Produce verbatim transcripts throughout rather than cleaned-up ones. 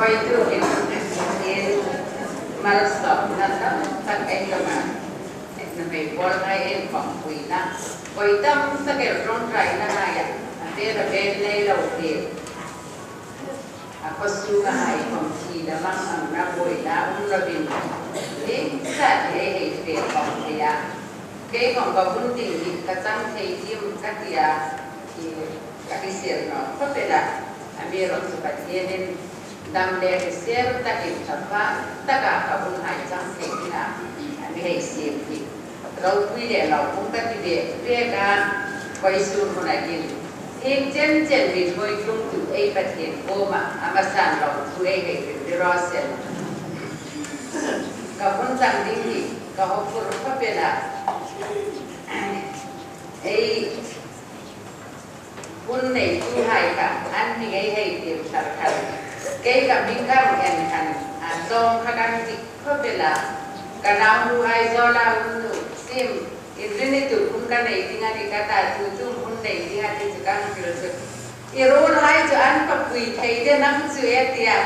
Koi tu hin, in malsawmna tam tak ei tlawm a. Ei na mei pawl ngai ei pawmpui na. Koi tam tak ei ṭawngṭaina hai a. A ber a ber nei lo tir. A khaw sunga hai khawm thi lamang ang na buoina um lovin. Hi sa ti ei hei fe khawm thei a. Kei khawm ka hun ding hi ka chang thei dim ka ti a. Hi ka hrisel naw khawp el a. Amiruokchu Pathienin dam le hrisel takin ṭha pa taka ka hun hai chang thei dinga a mi hei siem hi. Ropui le lo pum ka ti ve ve ka, vawisun huna hin. Hieng chen chen mi thawi tlung tu ei Pathien kuoma, a masan lo thu ei hei hril ni raw se. Ka hun chang ding hi, ka hawpur khawp el a. Ei hun neituhai kha, an hming ei hei tir thar khan. Kei ka hming ka en khan, a tlawm kha kan ti khawp el a. Ka naunuhai Zola um nu, Sim, in rin ni tu hun ka nei ding a ni ka ta, tu tu hun nei ding a ni chu kan hril chu. I ruolhai chu an papui thei de nang chu e tia.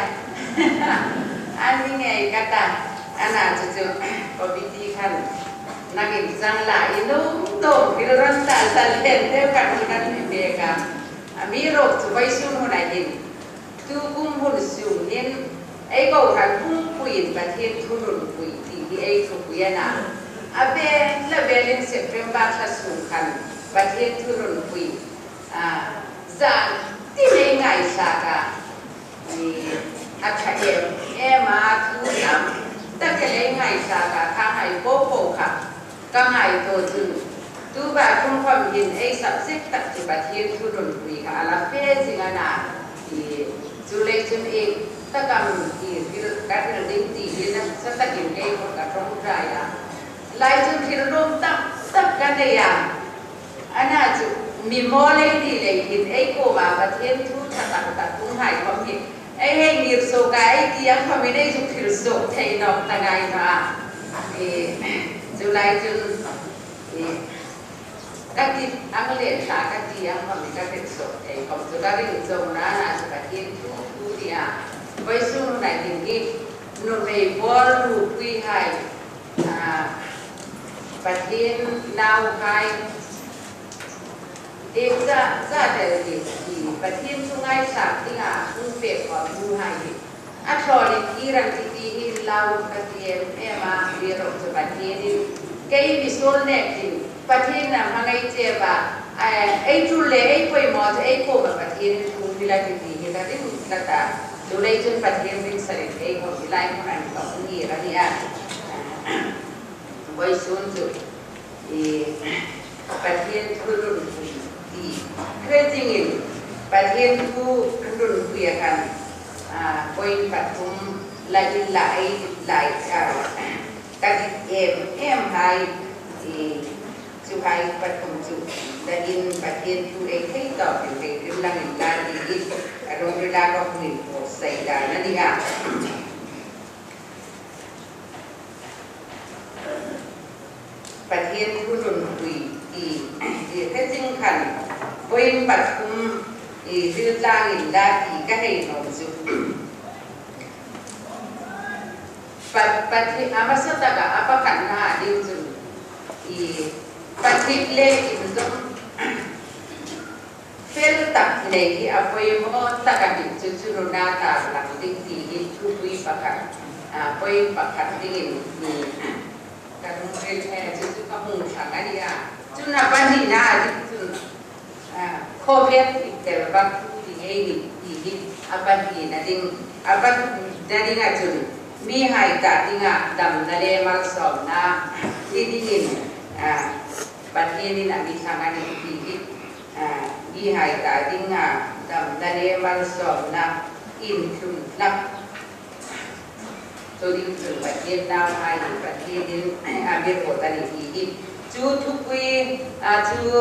An ni ngei ka ta, ana chu chu, committee khan. Nangin chang la i nuom nuom hril ran ta sa len deu kan hun an mi mek a. Amiruokchu vawisun huna hin. Tu kum hun sung hin ei kohran pumpuiin Pathien thununpui ti hi ei thupui a na. A vel a velin September thla sung khan Pathien thununpui. A, zan ti ei ngaithlak a. I, a ṭha em em a thu tam tak ei ngaithlak a kha hai po po kha. Ka ngaituo chun, tu va kum khawm hin ei subject tak chu Pathien thununpui kha a la fe zing a na. I, chu lei chun ei takam i hril, ka hril ding ti hi nasa takin kei khawm ka ṭawngṭai a. Lai chun hril nuom tak tak ka nei a. Ana chu mi mawl ei ni lei hin ei kuoma Pathien thu ṭha tak tak um hai khawm hi. Ei hei ngir suok a, ei ti ang khawmin ei zuk hril suok thei nawk ta ngai naw a. E, chu lai chun, e, ka ti ang le thla ka ti ang khawmin ka hril suok thei khawm chu ka ring zo na na chu ka ti thu thu ni a. Vawisun huna hin hi nuhmei pawl nupuihai, a, Pathien nauhai, Ding cha, cha tel hi, hi Pathien thu ngaithlak dinga hung pek khawm nuhai hi. A thlawnin i ran ti ti hi lau ka ti em em a, amiruokchu Pathienin kei mi suol nekin, Pathienin a hmangai che ba, a, ei tul le ei poimaw chu ei kuoma Pathienin thu hril a ti ti hi ka ring tlat a. Chu lei chun Pathien ring sarin ei khawm hi lai hmun an ka hung ngir a ni a. Vawisun chu. I, Pathien thununpui ti. Hre zingin Pathien thununpui a khan, a, point pathum la in la ei lai, a, ka dit em em hai, i, chu hai pathum chu la in Pathien thu ei thei tawkin hei rim langin la ti in a rum ri la ka hung inpawt sei dan a ni a. Pathien thununpui ti, ti hre zing khan point pathum i hril tlangin la ti ka hei nuom chu. Pa, Pathi-, a hmasa taka a pakhatna ding chun i Pathien le inzawm fel tak nei hi a poimaw tak a nih chu, chu nuna tak lang ding ti hi thupui pakhat, a, point pakhat dingin, mm, ka hung hril, eh, chu chu ka hung thlang a ni a. Chun a pahnina ding chun, a, khawvel thiptel bak thu ti ngei ni ti hi a pahnina ding, a pahnina dinga chun mihai ta dinga damna le malsawmna ti dingin, a, Pathienin a mi thlang a nih ti hi. A, mihai ta dinga damna le malsawmna inthlun hlak. Chu ding chun Pathien nauhai hi Pathienin a mi ruot a nih ti hi. Chu thupui, a, chu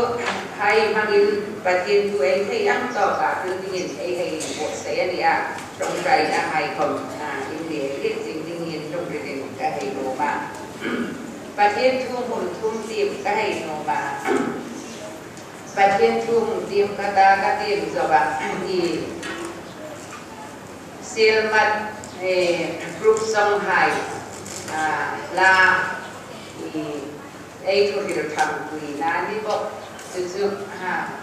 hai hmangin Pathien thu ei thei ang tawka hril dingin ei hei inbuotsai a ni a. Ṭawngṭaina hai khawm, a, in mi hriet zing dingin lungril in ka hei nuom a. Pathien thu hmun thum tiem ka hei nuom a. Pathien thu hmun tiem ka ta ka tiem zo a, i Sielmat, eh, group song hai, ah, la, i, ei thuhril ṭhangpuina ni bawk, chu chu, ha,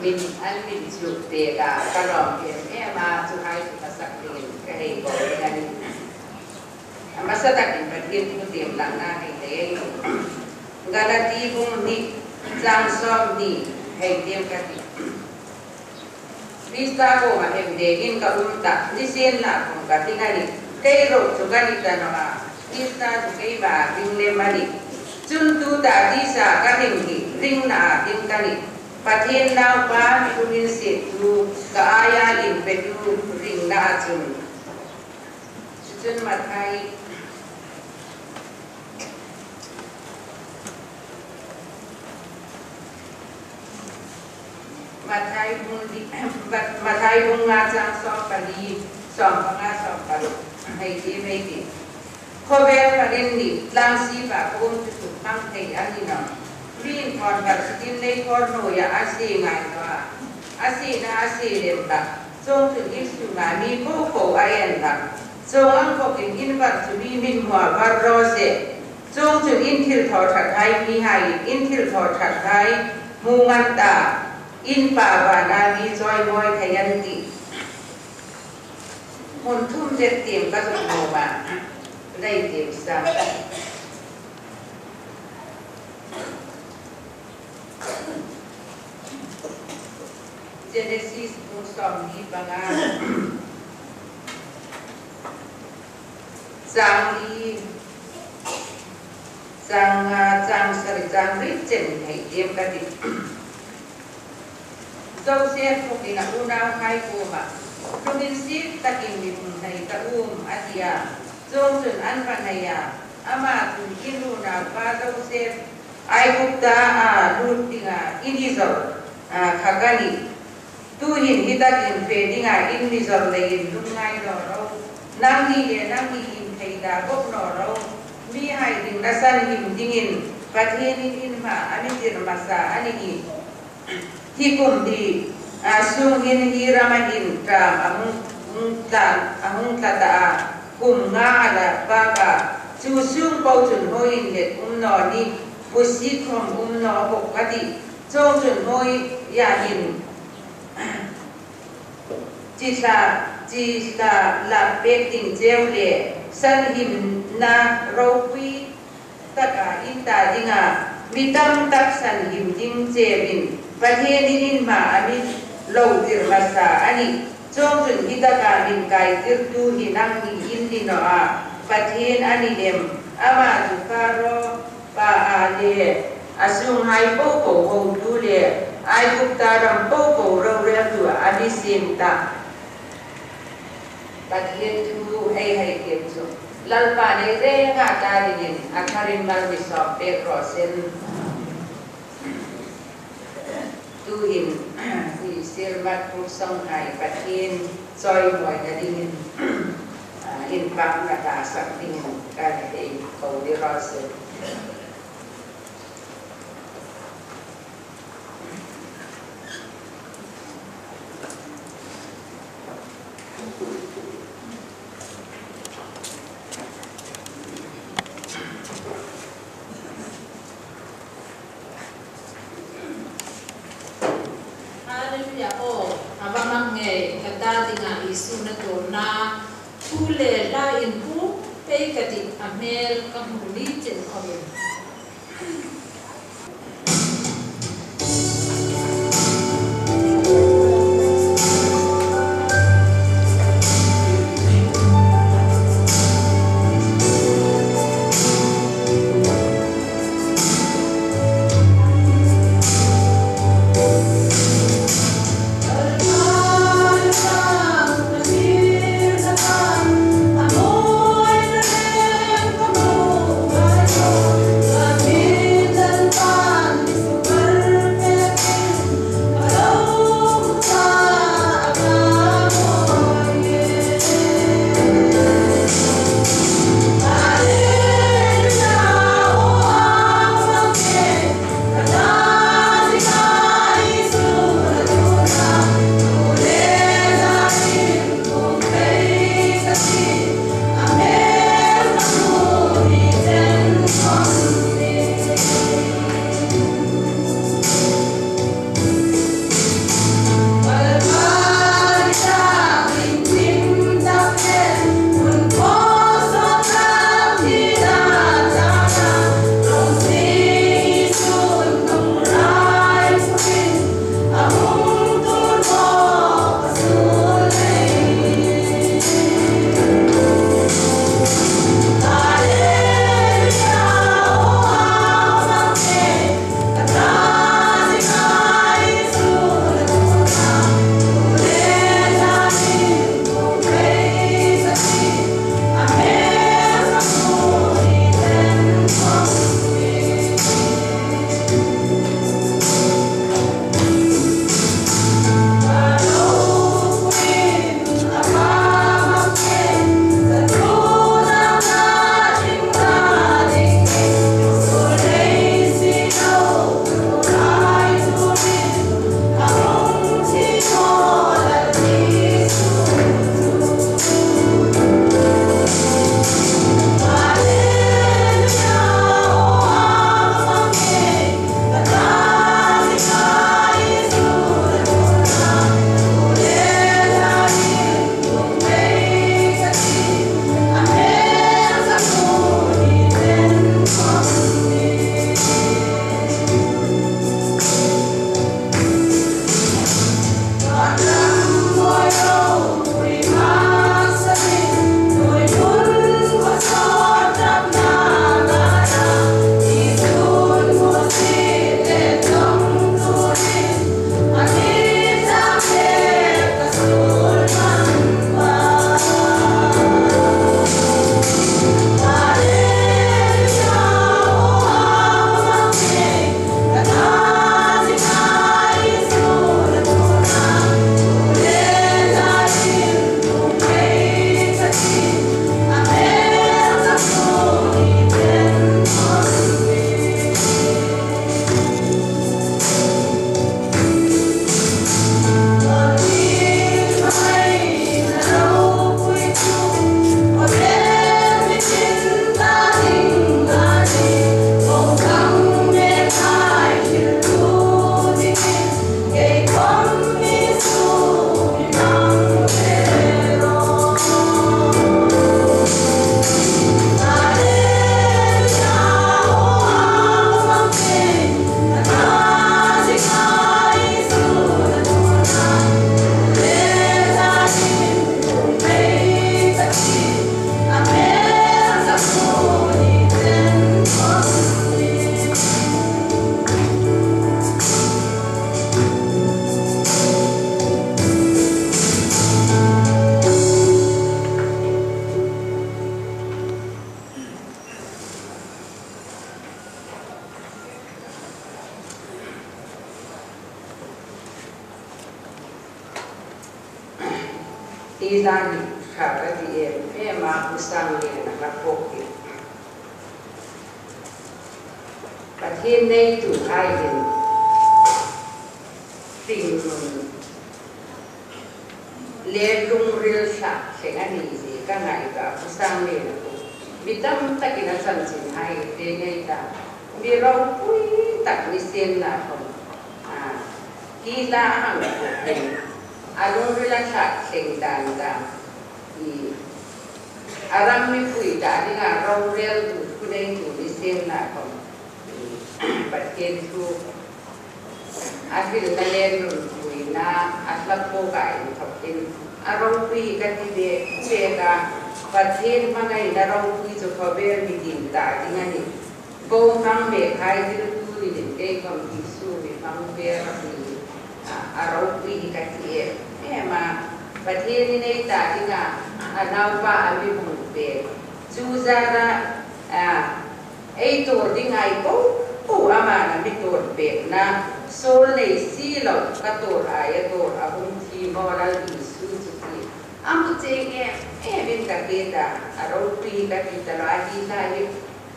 min, an min chu pek a, ka lawm em em a, chu hai chu ka sak dingin ka hei ko ding a nih. A hmasa takin Pathien thu tiem langna hei nei ei tih. Galati bung hni, chang sawmhni hei tiem ka tih. Krista kuoma hemdekin ka um ta, nisienlakhawm ka hring a nih. Kei ruok chu ka ni ta naw a, Krista chu keima hring lem a nih. Chun tuta tisa ka hring hi hringna ding ka nih. Pathien Naupa mi lunginsiettu, ka aia inpetu hringna chun. Chu chun Mathai Mathai bung li, Mathai bung nga chang sawm pali, sawm panga, sawm paruk. Hei tiem ei tih. Khawvel parin ni, tlang sipa kuom chu chu hmang thei a ni naw. Mi inthawk kar sitin lei khawr hnuoia a sie ngai naw a. A siena a sie lem hlak. Chuongchun in sunga mi po po a en hlak. Chuong ang bawkin in var chu mi mit hmuha var raw se. Chuongchun in thilthaw ṭhathai mihai, in thilthaw ṭhathai hmu ngang ta, in Pa vana mi chawimawi thei an tih. Hmun thum zet tiem ka zuk nuom a, lei tiem sa. Genesis bung sawmhni panga, chang li, chang nga, chang sari, chang riet chen hei tiem ka tih. Josef bawkin a unauhai kuoma, lunginsiet takin mi hung hnai ta um, a ti a. Chuongchun an va hnai a, ama chun, in unaupa Josef, Aigupta a lut dinga i nizawr, a, kha ka nih. Tuhin hi takin fe dinga in nizawr leiin lungngai naw ro. Nangni le nangni in thei ta bawk naw ro. Mihai dingna sanhim dingin Pathienin in hmaa a mi tir hmasa a nih. Hi kum hi, a, sung hin hi rama hin ṭam a hung, hung tlan, a hung tla ta a, kum nga a la bak a, chu sung po chun hawi inlet um naw ni, pusi khom um naw bawk a tih. Chuongchun hawia hin, chi hla, chi hla lak pek ding cheu le, sanhimna ropui taka in ta dinga, mi tam tak sanhim ding cheuvin Pathienin in hmaa a mi lo tir hmasa a nih. Chuongchun hi taka min kaitirtu hi nangni in ni naw a, Pathien a ni lem. Ama chu Pharaoh pa a le, a sunghai po po hotu le, Aigupta ram po po roreltu a mi siem ta. Pathien thu ei hei tiem chu Lalpan ei renga ta dingin a tharin mal mi sawm pek raw se. Tuhin hi Sielmat bung song hai Pathien chawimawina dingin, a, inpakna ta sak dingin ka hei ko ni raw se. Hallelujah, aw, a va mak ngei, ka ta dinga Isu na tuorna, thu le hla inpum pei ka tih, a hmel ka hmu ni chen khawmin. Hi zan hi ṭha ka ti em em a, Pu Sangliana ka pawk hi. Pathien neituhai hin hringnun le lungril sak thleng a ni zie ka ngaituo a, Pu Sangliana pawh mi tam takin a chanchinhai te ngei ta. Mi ropui tak ni sienla khawm, a, hi la a hang pawk hin a lungril a sak thleng dan ta. I, a ram mipui ta dinga roreltu, thuneitu ni sienla khawm, i, Pathien thu a hrilna le nunpuina a hla pawka inthawkin a ropui ka ti ve ve a. Pathien hmangaina ropui chu khawvel mi ding ta ding a nih. Bo hmang mekhai dil tu ni din kei khawm Isu mi hmang ber a ni, a, a ropui hi ka ti em em a. Pathien in ei ta dinga a naupa a mi hung pek. Chu zara, a, ei tuor ding ei po po ama a mi tuor pekna. Suol nei si lo ka tuor a, a tuor a hung thi maw Lal Isu chu ti. A hmu chieng em em in ka hriet a, a ropui ka ti ta lo a, hi la hi.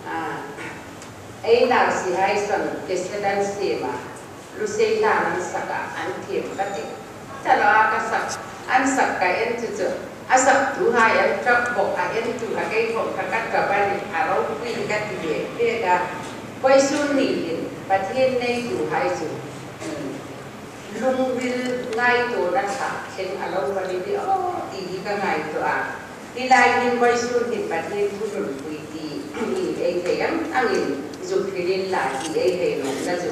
A, ei nau si hai son ke sedan sema, Lusei la an sak a, an thiem ka ti ta lo a, ka sak, an sak ka en chu chu. A saktuhai an ṭap bawk, a entu a kei khawm kha ka ṭap a nih, a ropui ka ti ve ve a. Vawisun ni hin Pathien neituhai chu, um, lungril ngaituona ṭha thleng a lo va ni de aw ti hi ka ngaituo a. Hi lai hin vawisun hin Pathien thununpui ti hi ei thei ang angin zuk hril inla ti ei hei nuomna chu.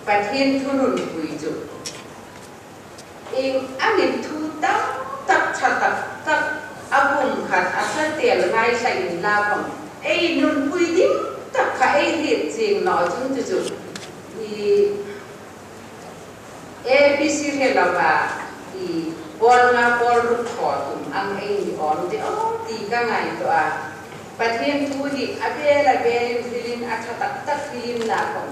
Pathien thununpui chu ieng angin thu tam tak, ṭha tak tak, a kum khat a hla tel ngai hla inla khawm, ei nunpui ding tak kha ei hriet chieng naw chun chu chu. I A B C hre lova, i pawl nga pawl ruk thaw tum ang ei ni awm de aw ti ka ngaituo a. Pathien thu hi a vel a velin hrilin a ṭha tak tak hrilin la khawm,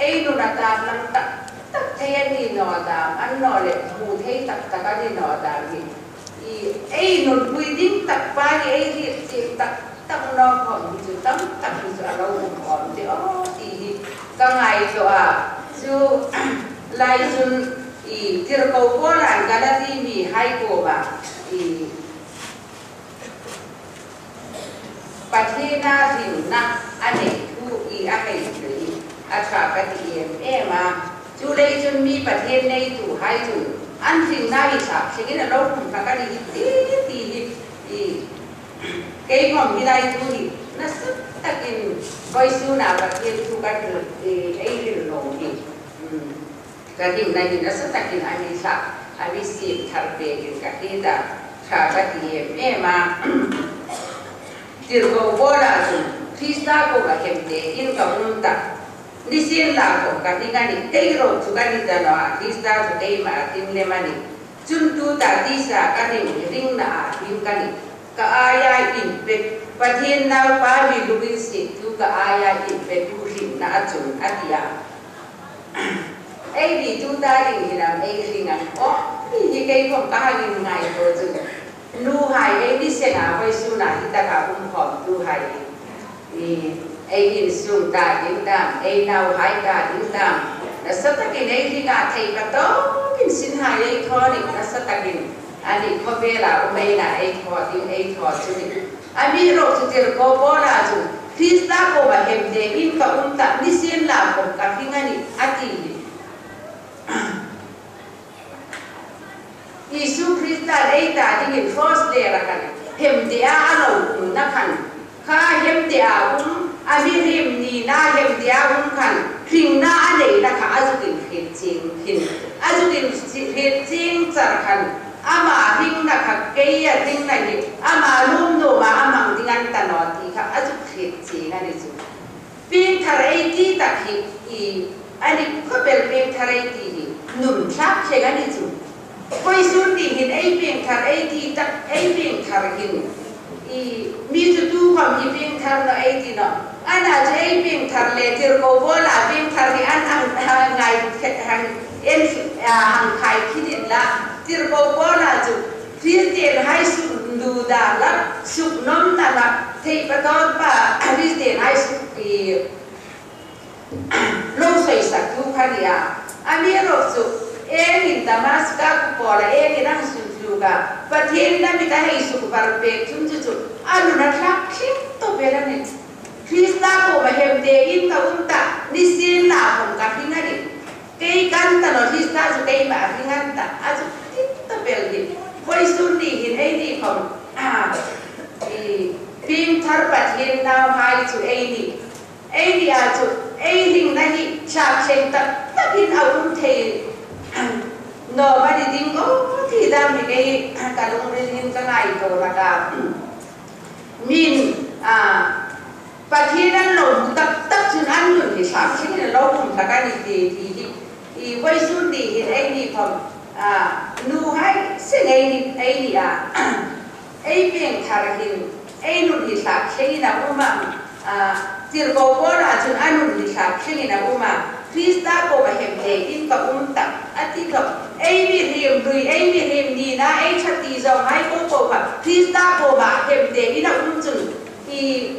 ei nun a tam lang tak tak thei a ni naw dam, annawleh hmu thei tak tak a ni naw dam hi. I, ei nunpui ding tak pa hi ei hriet chieng tak tak naw khawm hi chu tam tak hi chu a lo um awm de aw ti hi ka ngaituo a. Chu lai chun i tirko Paula'n Galati mihai kuoma i Pathiena hringna a nei thu i a hei hril hi a ṭha ka ti em em a. Chu lai chun mi Pathien neituhai chun an hringna hi sak thlengin a lo hung hlak a ni hi ti ti hi i kei khawm hi lai thu hi nasa takin vawisuna Pathien thu kan hril, i, ei hril nuom hi. Um, Ka hringna hi nasa takin a mi sak, a mi siem thar pekin ka hriet a, ṭha ka ti em em a. Tirko Paula chun Krista kuoma hemte in ka um ta. Nisienlakhawm ka hring a nih, kei ruok chu ka ni ta naw a, Krista chu keima hring lem a nih. Chun tuta tisa ka hring hi hringna a hring ka nih. Ka aia inpe, Pathien Naupa mi lunginsiettu ka aia inpetu hringna a chun a ti a. Ei ni tuta ding hin am ei hring ang aw, hi hi kei khawm ka hang inngaituo chu. Nuhai ei ni senga vawisuna hi taka um khawmtuhai. I, ei insung ta ding dam, ei nauhai ta ding dam, nasa takin ei hring a, thei ka tawkin sinhai ei thaw nih, nasa takin. A ni khawvela um ei na ei thaw ding, ei thaw chu nih. Amiruokchu tirko Paula chun Krista kuoma hemte in ka um ta, nisienlakhawm ka hring a nih a ti hi. Isu Krista'n ei ta dingin cross lera khan hemte a lo umna khan, kha hemte a um, a mihriem nina hemte a um khan hringna a neina kha a zuk inhriet chieng hin, a zuk inhriet chieng char khan, ama hringna kha keia hringna hi ama nuom nuoma a hmang ding a ni ta naw ti kha a zuk hriet chieng a ni chu. Piengthar ei ti tak hi, i, a ni khawp el piengthar ei ti hi nun thlak thleng a ni chu. Vawisun ni hin ei piengthar ei ti tak, ei piengthar hin, i, mi chu tu khawm hi piengthar naw ei ti naw. Ana chu ei piengthar le tirko Paula piengthar hi an ang, ang ngai khet hang en, a, hang khai khi Tirko Paula chu Kristienhai suknuom dan la, suknawmna la, thei patawpa Kristienhai suk i lo sawisaktu kha a nih a. Amiruokchu, iengin Damaska khuo pawla iengin a hang sukhluk a, Pathien lamah a hei sukvar pek chun chu chu, a lung a thlak tling tawp el a nih. Krista kuoma hemte in ka um ta, nisienlakhawm ka hring a nih. Kei ka ni ta naw, Krista chu keima a hring a ni ta, a chu tling tawp el a nih. Vawisun ni hin eini khawm, a, i, piengthar Pathien nauhai chu ei nih. Ei nia chu, ei hringna hi ṭha thleng tak takin a um thei naw am a ni ding aw ti dam hi kei ka lungril hin ka ngaituo hlak a. Min, a, Pathien an lo hmu tak tak chun an nun hi ṭha thlengin a lo hmu hlak a ni ti, ti hi. I vawisun ni hin eini khawm, a, nuhai seng ei ni, ei ni a. Ei piengthar hin, ei nun hi ṭha thlengin a um am, a, Tirko Paula chun a nun hi ṭha thlengin a um a. Krista kuoma hemte in ka um ta, a ti khawm. Ei mihriem hlui, ei mihriem nina, ei ṭha ti zawnghai po po kha Krista kuoma hemte in a um chun, i,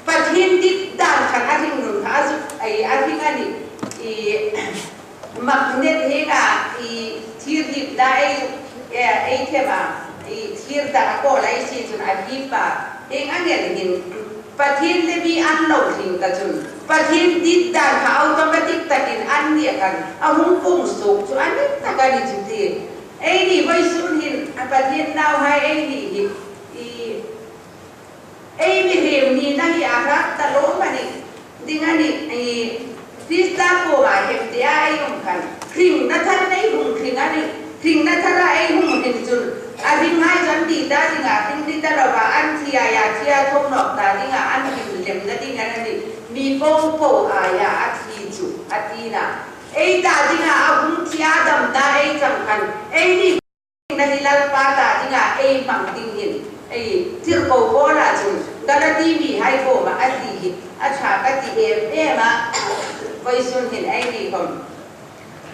Pathien dit dan khan a hringnun kha a zuk, ei, a hring a nih. I, magnet hienga, i, thir hipna ei, e, ei them a, i, thir dang a kawl a, ei sie chun a hip a. Hieng ang el hin, Pathien le mi an lo hring ta chun, Pathien dit dan kha automatic takin anni khan a hung pung suok chu a ni tak a ni chu ti. Eini vawisun hin, a, Pathien nauhai ei ni hi, i, ei mihriem nina hi a hrat ta lawm a ni ding a nih. I, Krista kuoma hemte a ei um khan, hringna thar ei hung hring a nih. Hringna thara ei hung hring chun, a hringhai chu an thi ta dinga hring ni ta lova, an thi aia thi a tho nawk ta dinga an hring lem ta ding a nih. Mi po po aia a thi chu, a ti a. Ei ta dinga a hung thi a damna ei chang khan, eini hringna hi Lalpa ta dinga ei hmang ding hin, ei, Tirko Paula chun Galati mihai kuoma a ti hi a ṭha ka ti em em a. Vawisun hin eini khawm,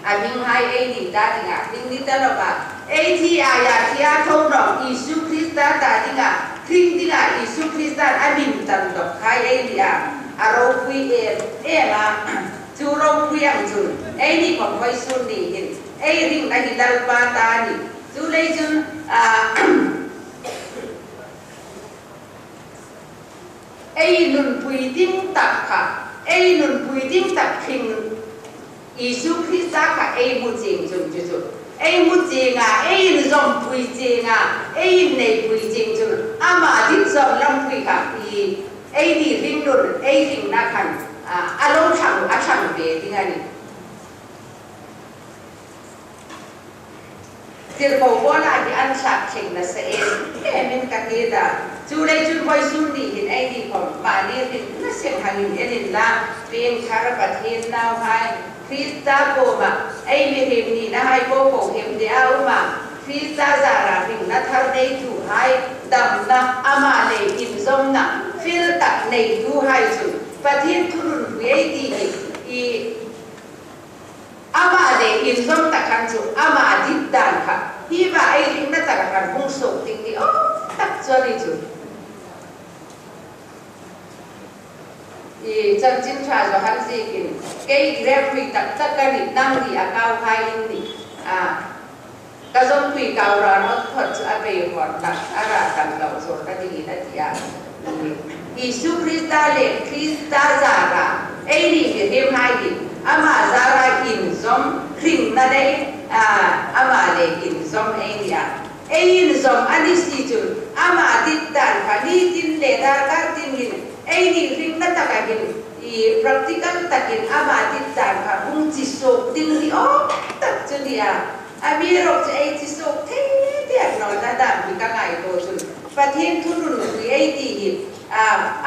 a hminghai ei ni ta dinga hring ni ta lova, ei thi aia thi a tho nawk Isu Krista ta dinga hring dinga Isu Krista a min tam dawk hai ei ni a. A ropui em em a. Chu ropui ang chun eini khawm vawisun ni hin ei hringna hi Lalpa ta a nih. Chuleiin chun, a, ei nunpui ding tak kha, ei nunpui ding tak hring Isu Krista kha ei hmu chieng chun chu chu. Ei hmu chieng a, ei inzawmpui chieng a, ei inneipui chieng chun ama dit zawm lampui kha i, eini hringnun, ei hringna khan, a, a lo thlang, a thlang ve ding a nih. Tirko Paula hi an ṭha thleng nasa em em in ka hriet a. Chuleiin chun vawisun ni hin eini khawm mani hringna seng hangin en inla, piengthar Pathien nauhai, Krista kuoma ei mihriem ninahai po po hemte a um a, Krista zara hringna thar neituhai, damna, ama le inzawmna fel tak neituhai chun Pathien thununpui ei ti hi, i, ama le inzawm tak khan chu ama dit dan kha hi va ei hringna tak khan hung suok ding ni awm tak chu a ni chu. I, chanchin ṭha Johan ziekin, kei grep hlui tak tak ka nih, nangni a kauhai in nih. A, ka zawmpui kau ra naw phawt chu a beihawt tak a ra tam lo zawk a dingin a ti a. Isu Krista le Krista zara eini mihriemhai hi ama zara inzawm hringna nei, a, ama le inzawm ei ni a. Ei inzawm a ni si chun ama dit dan kha nitin le darkar tin hin eini hringna taka hin i practical takin ama dit dan kha hung chi suok ding ni awm tak chu a ni a. Amiruokchu ei chi suok thei thei nawna dam hi ka ngaituo chun Pathien thununpui ei ti hi, a,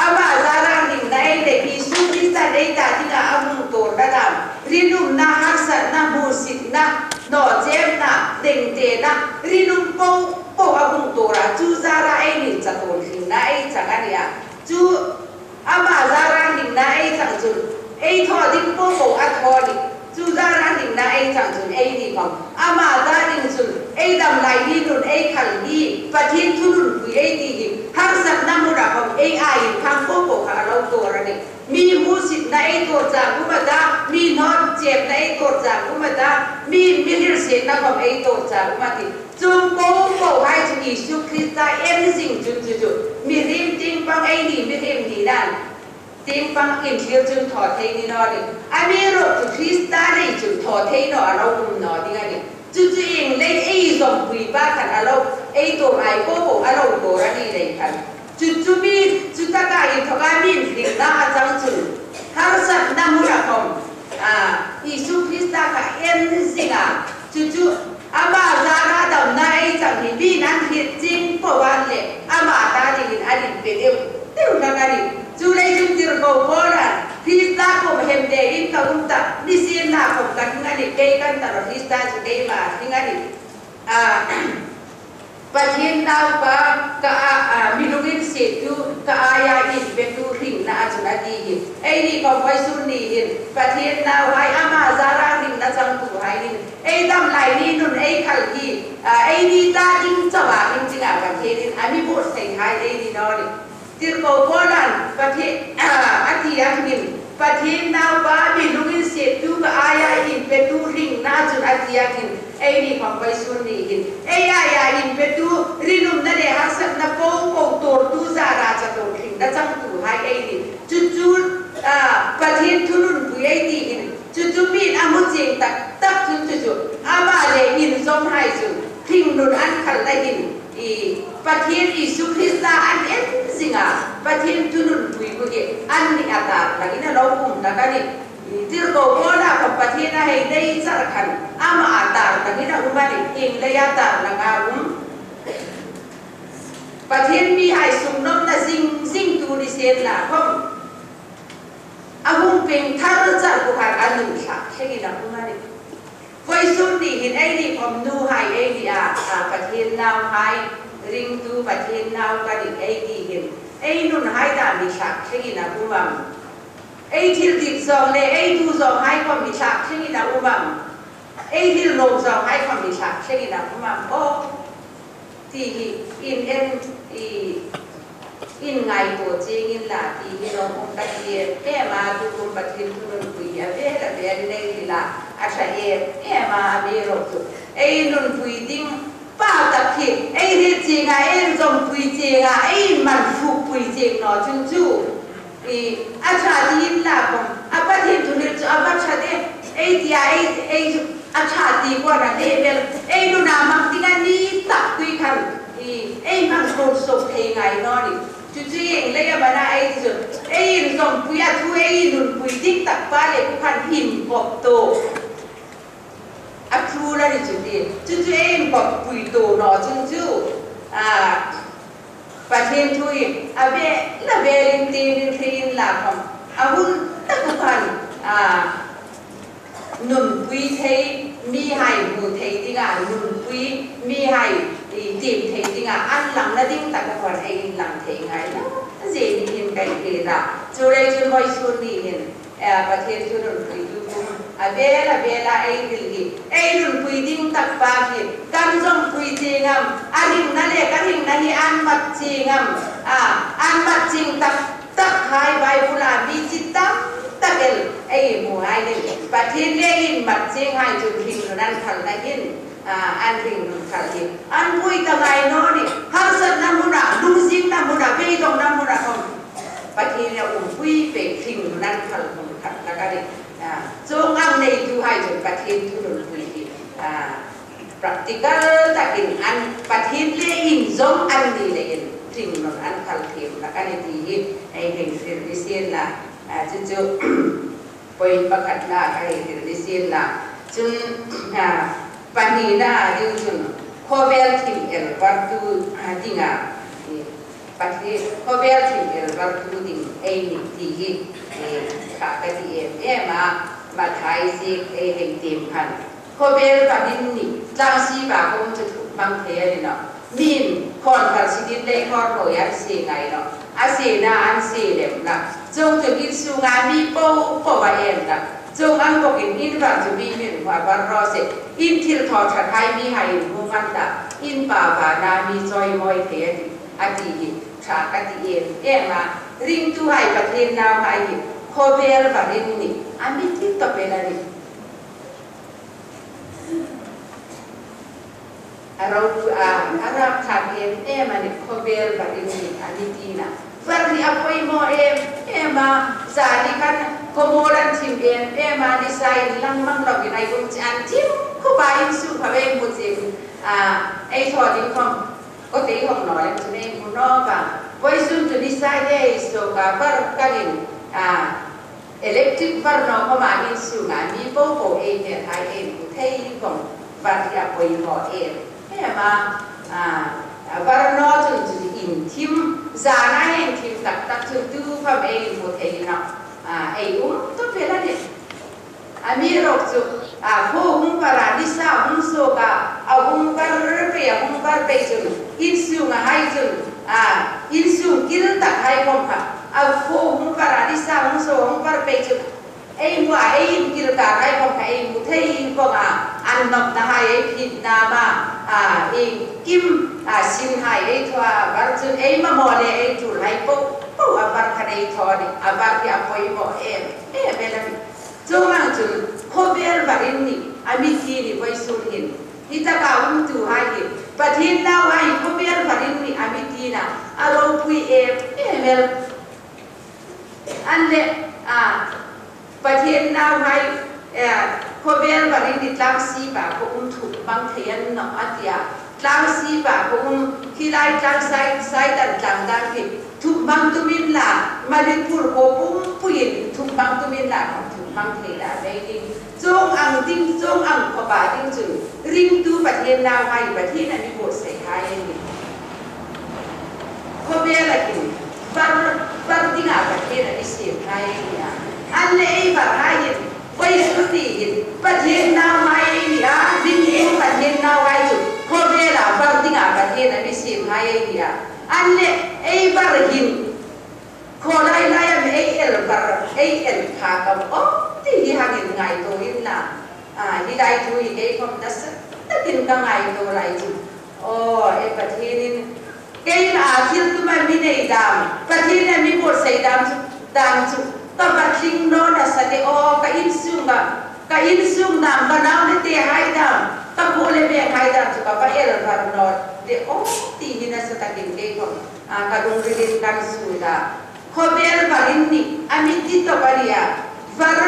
ama zara hringna ei nei, Isu Krista ei ta dinga a hung tuorna dam, rinumna, harsatna, hmusitna, nawchemna, dengtena, rinum po po a hung tuor a, chu zara eini chatuon hringna ei chang a ni a. Chu ama zara hringna ei chang chun, ei thaw ding po po a thaw a nih. Chu zara hringna ei chang chun, eini khawm ama ta ding chun, Ei dam lai ni nun ei khal hi Pathien thununpui ei ti hi harsatna hmuna khom ei aiin khang po po kha a lo tuor a nih. Mi hmusitna ei tuor chang um a ta, mi hnawt chepna ei tuor chang um a ta, mi, mi hrilsietna khom ei tuor chang um a tih. Chuong po po hai chu Isu Krista en zing chun chu chu mihriem tieng pang ei ni, mihriem ni nan tieng pang inthlir chun thaw thei ni naw nih. Amiruokchu Krista nei chun thaw thei naw a lo um naw ding a nih. Chu chu ieng lei ei zawmpuipa khan a lo, ei tuor ai po po a lo tuor a ni lei khan. Chu chu mi, chu taka inthoka mi inhringna a chang chun harsatna hmuna khom, a, Isu Krista kha en zing a. Chu chu ama zara damna ei chang hi mi'n an hriet chieng po a le, ama ta dingin an inpe deu deu hlak a nih. Chuleiin chun tirko Paula'n, Krista kuom hemde in ka um ta, nisienlakhom ka hring a nih, kei ka ni ta naw, Krista chu keima hring a nih. A, Pathien Naupa ka a, a, mi lunginsiettu, ka aia inpetu hringna a chun a ti hi. Eini khom vawisun ni hin Pathien nauhai, ama zara hringna changtuhai hin ei dam lai ni nun ei khal hi, a, eini ta ding chauha hring dinga Pathienin a mi buotsai hai ei ni naw nih. Tirko Paula'n Pathien, a, a ti ang hin, Pathien Naupa mi lunginsiettu ka aia inpetu hringna chun a ti ang hin, eini khom vawisun ni hin ei aia inpetu rinumna le harsatna po po tuortu zara chatuon hringna changtuhai ei nih. Chu chu, a, Pathien thununpui ei ti hin, chu chu mi'n a hmu chieng tak tak chun chu chu ama le inzawmhai chun hringnun an khalna hin, i, Pathien Isu Krista an en zing a, Pathien thununpui bu hi anni a tar hlak dingin a lo um hlak a nih. I, tirko Paula khom Pathien a hei nei char khan ama a tar hlak dingin a um a nih, ieng leia tar hlak a um. Pathien mihai suknawmna zing zingtu ni sienla khom, a hung pieng thar char bu khan a nun thlak thlengin a um a nih. Vawisun ni hin eini khom nuhai ei ni a, a, Pathien nauhai, ringtu Pathien nau ka nih ei ti hin, ei nunhai dam hi thlak thlengin a um am? Ei thil dik zawng le ei duh zawnghai khom hi thlak thlengin a um am? Ei hril nuom zawnghai khom hi thlak thlengin a um am aw? Ti hi in en, i, in ngaituo chieng inla ti hi lo um ka ti em em a, tu kum Pathien thununpui a vela vela nei hi la, a ṭha em em a, amiruokchu ei nunpui ding pa tak hi ei hriet chieng a, ei zawmpui chieng a, ei man fukpui chieng naw chun chu, i, a ṭha ti inla khom, a Pathien thuhril chu a va ṭha de, ei tia, ei, ei, a ṭha ti kuoma level, ei nuna hmang ding a ni takpui khan, i, ei hmang thaw suok thei ngai naw nih. Chu chu ieng leia am a na ei ti chu, ei inzawmpui a thu ei nunpui ding tak pa le ku khan inpawp tawk a thu la ni chu ti. Chu chu ei inpawppui tawk naw chun chu, a, Pathien thu hi a vela velin tin in hre inla khom, a hun tak khan, a, nunpui thei, mihai hmu thei dinga nunpui, mihai, i, tiem thei dinga an langna ding tak khan ei inlang thei ngai naw zie ni hin ka hriet a. Chuleiin chun vawisun ni hin, eh, Pathien thununpuitu kum a vela vela ei hril hi, ei nunpui ding tak pa hi kan zawmpui chieng am, a hringna le ka hringna hi an mat chieng am, a, an mat chieng tak takhai Bible-a mi chi tam tak el ei hmuhai hin, Pathien le inmat chienghai chun hringnun an khalna hin, a, an hringnun khal hi an pui ta ngai naw nih. Harsatna hmuna, lungzingna hmuna, beidongna hmuna khom Pathien a umpui pei hringnun an khal hmun khat hlak a nih. A, chuong ang neituhai chun Pathien thununpui hi, a, practical takin an Pathien le inzawm an ni leiin hringnun an khal thiem hlak a nih ti hi ei hei hril ni sienla, a, chu chu point pakhatna ka hei hril ni sienla. Chun, a, pahnina ding chun khawvel thim el vartu, a, dinga, i, Pathien, khawvel thim el vartu ding ei nih ti hi, i, kha ka ti em em a, Mathai ziek ei hei tiem khan. Khawvel pahni ni, tlang sip a khom chu thuk hmang thei a ni naw. Mi'n khawn kal sitin lei khawn hoi an sie ngai naw. A siena an sie lem hlak. Chuong chu in sunga mi po po a en hlak. Chuong ang bawkin in var chu mi hmel hmu a var raw se. In thilthawthahai mihai inhmu ngang ta, in Pa vana mi chawimawi thei a tih, a ti hi ṭha ka ti em em a. Ringtuhai, Pathien nauhai hi khawvel varin ni a mi ti tawp el a nih. A ropui a, a rap thak em em a nih, khawvel varin ni a mi tina. Var hi a poimaw em em a, zani khan khawmuol an thim em em a, nisa inlang mang lovin ei um che, an thim khawpa insung kha ei hmu che, a, ei thaw ding khawm kawtei hawng naw lem chun ei hmu naw vang. Vawisun chu nisa ei suok a, var kangin, a, electric var naw khawma insunga mi popo ei hmelhai ei hmu thei vawng, var hi a poimaw em em a, a, a var naw chun chu inthim, zana inthim tak tak chun tu khawm ei hmu thei naw, a, ei um tawp el a nih. Amiruokchu, a, khuo hung var a, nisa hung suok a, a hung var pei, a hung var pei chun, insunga hai chun, a, insung kil tak hai khawm kha, a, khuo hung var a, nisa hung suok, hung var pei chun, ei hmu a, ei inkil kar hai khawm kha ei hmu thei vawng a, an nawknahai ei phit nam a, a, ei kim, a, sinhai ei thaw a, var chun ei mamaw le ei ṭulhai popo a var khan ei thaw a nih, a var hi a poimaw em em el a nih. Chuong ang chun khawvel varin ni a mi ti ni vawisun hin. Hi taka umtuhai hi Pathien nauhai khawvel varin ni a mi tina, a ropui em em el. An leh, a, Pathien nauhai, e, khawvel varin ni tlang sipa kha um thuk hmang thei a ni naw a tia. Tlang sipa kha um, hi lai tlang Sai-, Saitan tlang dang hi thuk hmang tum inla, Manipur khuo pumpuiin thuk hmang tum inla, thuk hmang thei dan ei ti. Chuong ang ding, chuong ang khawpa ding chun ringtu Pathien nauhai, Pathien a mi buotsaihai ei nih. Khawvela hin var, var dinga Pathien a mi siemhai ei nih a. An leh ei varhai hin, vawisun ni hin Pathien nauhai ei nih a, ringtu Pathien nauhai chu khawvela var dinga Pathien a mi siemhai ei nih a. An leh ei var hin, khaw lai lai am ei el var, ei el phak am aw ti hi hang inngaituo inla. A, hi lai thu hi kei khawm nasa takin ka ngaituo lai chu. Aw, e Pathienin, keima thil tuma mi nei dam, Pathienin a mi buotsai dam chu, dam chu ka va tling naw nasa de aw, ka insunga, ka insung dam, ka naunatehai dam, ka khuo le venghai dam chu ka va el var naw de aw ti hi nasa takin kei khawm, a, ka lungrilin kan suol a. Khawvel varin ni a mi ti tawp a nih a. Var,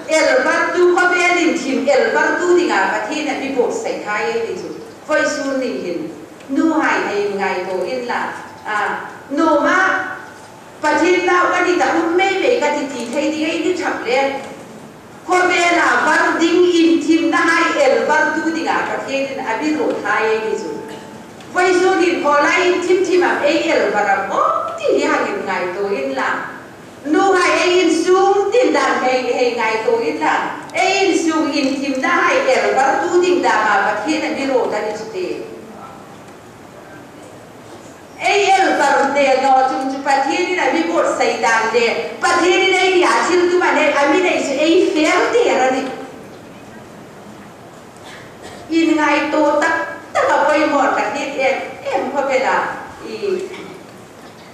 el vartu, khawvel inthim el vartu dinga Pathien a mi buotsaihai ei ni chu. Vawisun ni hin nuhai, hei ngaituo inla. A, nuhma Pathien nau ka ni ta, um mei mei ka ti ti thei ding ei ni tak le. Khawvela var ding, inthimnahai el vartu dinga Pathienin a mi ruothai ei ni chu. Vawisun hin khaw lai inthim thim am ei el var am aw ti hi hang inngaituo inla. Nuhai, ei insung ding dan hei, hei ngaituo inla. Ei insung inthimnahai el vartu ding dama Pathien a mi ruot a ni chu ti. Ei el var naw chun chu Pathienin a mi buotsai dan le Pathienin ei nia thil tuma nei, a mi nei chu ei fel ti a nih. Inngaituo tak tak a poimaw ka ti em em khawvela. I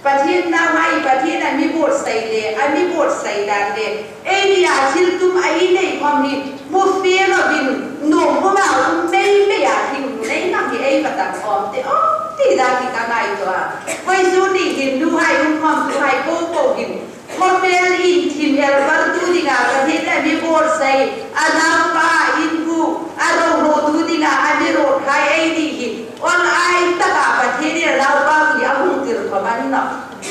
Pathien nauhai, Pathien a mi buotsai le, a mi buotsai dan le, ei nia thil tuma ei nei khawm hi hmu fie lovin, nuom hmuma um mei mei a, hringnun ei hmang hi ei va tam khawm te aw ti dan hi ka ngaituo a. Vawisun ni hin nuhai um khawmtuhai popo hin khawvel inthim el vartu dinga Pathienin a mi buotsai, a naupa, inbuk, a ro hluotu dinga a mi ruothai ei ni hi, awl ai taka Pathienin a naupa hi a hung tir khawm a ni naw.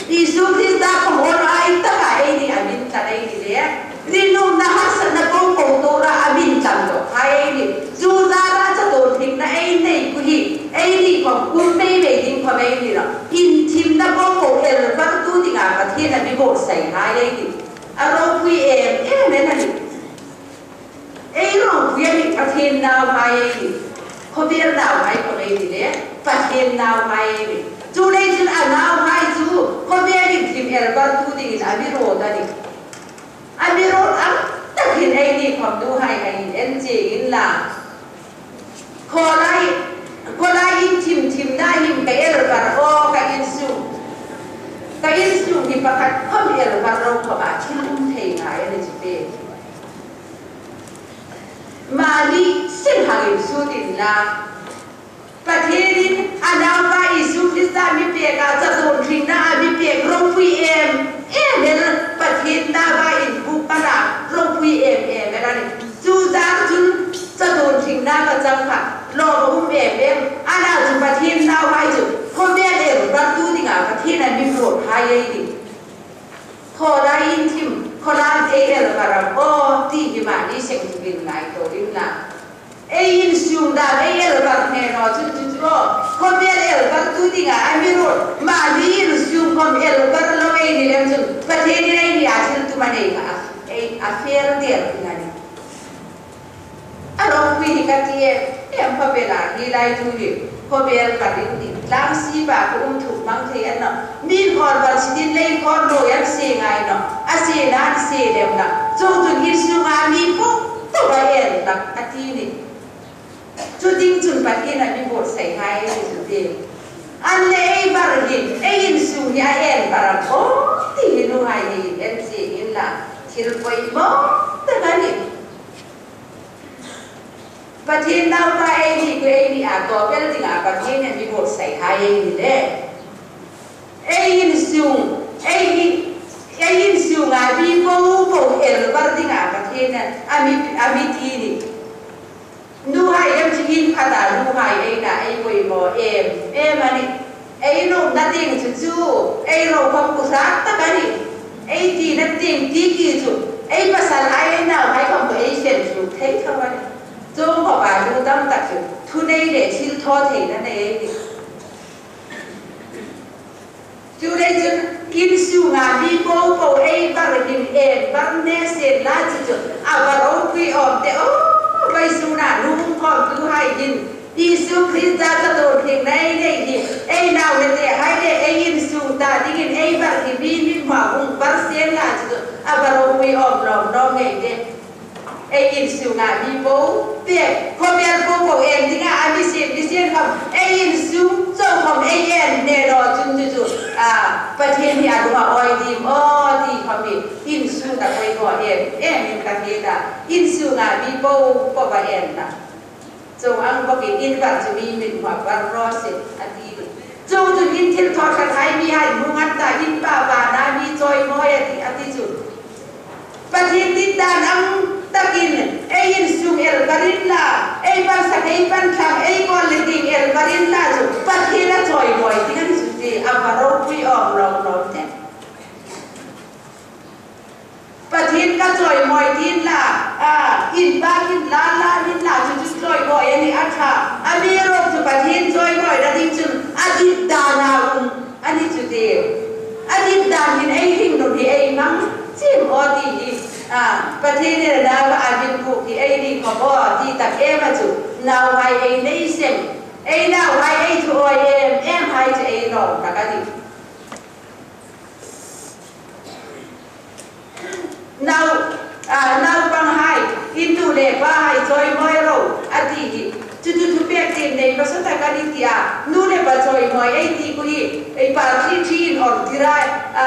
Isu Krista khawm awl ai taka ei ni a min tlan ei ni le. Rinumna harsatna popo tuora a min tlan dawkhai ei ni. Chu zara chatuon hringna ei nei ku hi, ei ni khawm um mei mei ding khawm ei ni naw. Inthimna popo el vartu dinga Pathienin a mi buotsaihai ei ni. A ropui em em a nih. Ei ropui a nih, Pathien nauhai ei nih. Khawvel nauhai khawm ei ni le, Pathien nauhai ei nih. Chuleiin a nauhai chu khawvel inthim el vartu dingin a mi ruot a nih. A mi ruot ang tak Hin eini khawm nuhai hai hin en chieng inla. Khawlai, khawlai inthim thimna hin ka el var aw, ka insung, ka insung hi pakhat khawm el var lo khawma thil um thei ngai a ni chu te. Mani seng hang insut inla. Pathienin a naupa Isu Krista mi pek a, chatuon hringna a mi pek, ropui em em el, Pathien naupa inbuk pana ropui em em el a nih. Chu zar chun chatuon hringna ka chang kha, lawm um em em. Ana chu Pathien nauhai chu khawvel el vartu dinga Pathien a mi ruot hai ei nih. Khawlai inthim, khawlan ei el var am aw ti hi mani seng chu ngaidaw inla. Ei insung dam ei el var hne naw chun chu chu aw. Khawvel el vartu dinga a mi ruot. Mani insung khawm el var lo ei ni lem chun Pathienin eini a thil tum a nei kha. Ei a fel der ding a nih. A ropui hi ka ti em em, khawvela hi lai thu hi. Khawvel ka ring ni. Tlang si ba ka um thuk mang thei a ni naw. Mi khawr var si din lei khawr lo an se ngai naw. A se nan se lem naw. Chuong chun insunga mi po po va en hlak a ti nih. Chu ding chun Pathien a mi buotsai hai ni chu ti. An le ei var hi, ei insung hi a en var am aw ti hi nuhai hi en chieng inla. Thil poimaw tak a nih. Pathien naupa ei ni ku ei ni a, khawvel dinga Pathien a mi buotsai hai ei ni le. Ei insung, ei ni, ei insunga mi po po el var dinga Pathien a mi, a mi ti nih. Nuhai em chu in khata nuhai ei na ei poimaw em em a nih. Ei nuomna ding chu chu, ei ro khawm ku hrat tak a nih. Ei tina ding ti ki chu, ei pasalhai ei nauhai khawm ei fen hluk thei tho a nih. Chuong khawpa nu tam tak chu, thunei le thil thaw theina nei ei nih. Chu le chun insunga mi po po ei var hin en var ne sien la chu chu, a va ropui awm te aw, vawisuna nu um khawmtuhai hin Isu Krista chatuon hringna nei hi, ei nau le tehai le ei insung ta dingin ei var hi mi mi hma hung var sien la chu chu, a va ropui awm lawm lawm ngei te. Ei insunga mi po po, khawvel po po en dinga a mi siem, mi siem khawm, ei insung chau khawm ei en hne naw chun chu chu, a, Pathien hi a lung a awi dim aw ti khawm hi, insung ta poimaw em em in ka hriet a, insunga mi po po va en ta. Chuong ang bawkin in var chu mi mi hma var raw se a ti. Chuong chun in thil thaw ṭhat hai mihai hmu ngat ta, in Pa vana mi chawimawi a ti, a ti chu. Pathien dit dan ang takin ei insung el var inla, ei pan sak, ei pan thlang, ei kawl le ding el var inla chu Pathien a chawimawi ding a ni chu ti, a va ropui awm lawm lawm te. Pathien ka chawimawi ti inla, a, in bak inla, la inla, chu chu chawimawi a ni a ṭha. Amiruokchu Pathien chawimawina ding chun a dit dana um a ni chu ti. A dit dan hin ei hringnun hi ei hmang chim aw ti hi. A, Pathienin a naupa a mi buk hi ei ni khawp aw ti tak em a chu. Nauhai ei nei seng. Ei nauhai ei thu awi em em hai chu ei lawm tak a nih. Nau, a, naupanghai, in nu le pahai chawimawi ro, a ti hi. Chu chu thupek tiem nei hmasa tak a ni ti a, nu le pa chawimawi ei ti ku hi, ei pa thi thi in awm tir a, a,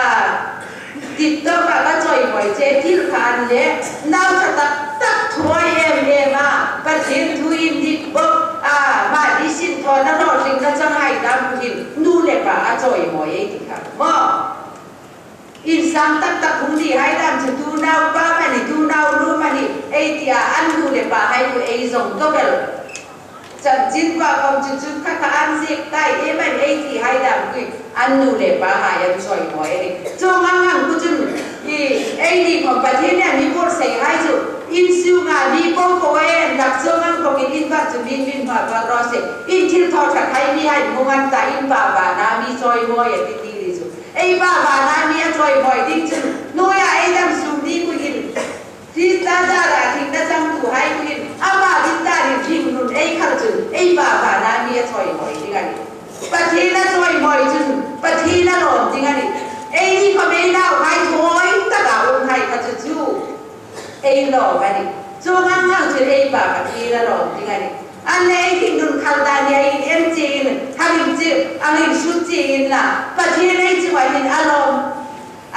dit tawka ka chawimawi che thil kha a ni le, nau ṭha tak tak thu awi em em a, Pathien thu indik bawk, a, mani sinthawna hlawtling ka chang hai dam ku hin, nu le pa a chawimawi ei ti kha. Maw? Insang tak tak hung ni hai dam chu tu naupa mani, tu naunu mani, ei ti a, an nu le pahai ku ei zong tawk el. Chanchin pa khawm chu chu kha kha an ziek tai e mani ei ti hai dam ku, an nu le pahai an chawimawi a nih. Chuong ang ang ku chun, i, ei ni khawm Pathien a mi buotsai hai chu, insunga mi po po en tak chuong ang bawkin in var chu mi mi hma var raw se. In thil thaw ṭhat hai mihai hmu ngat ta, in Pa vana mi chawimawi a ti ti ni chu. Ei Pa vana mi a chawimawi ding chun, hnuoia ei dam sung ding ku hin, Krista zara hringna changtuhai ku hin, ama dit danin hringnun ei khar chun, ei Pa vana mi a chawimawi ding a nih. Pathien a chawimawi chun, Pathien a lawm ding a nih. Ei ni khawm ei nauhai thawi taka um hai kha chu chu. Ei lawm a nih. Chuong ang ang chun ei Pa Pathien a lawm ding a nih. Annawleh ei hringnun khal dan hi ei en chiein, hang inchik, hang insut chiein la, Pathien ei chunga hin a lawm,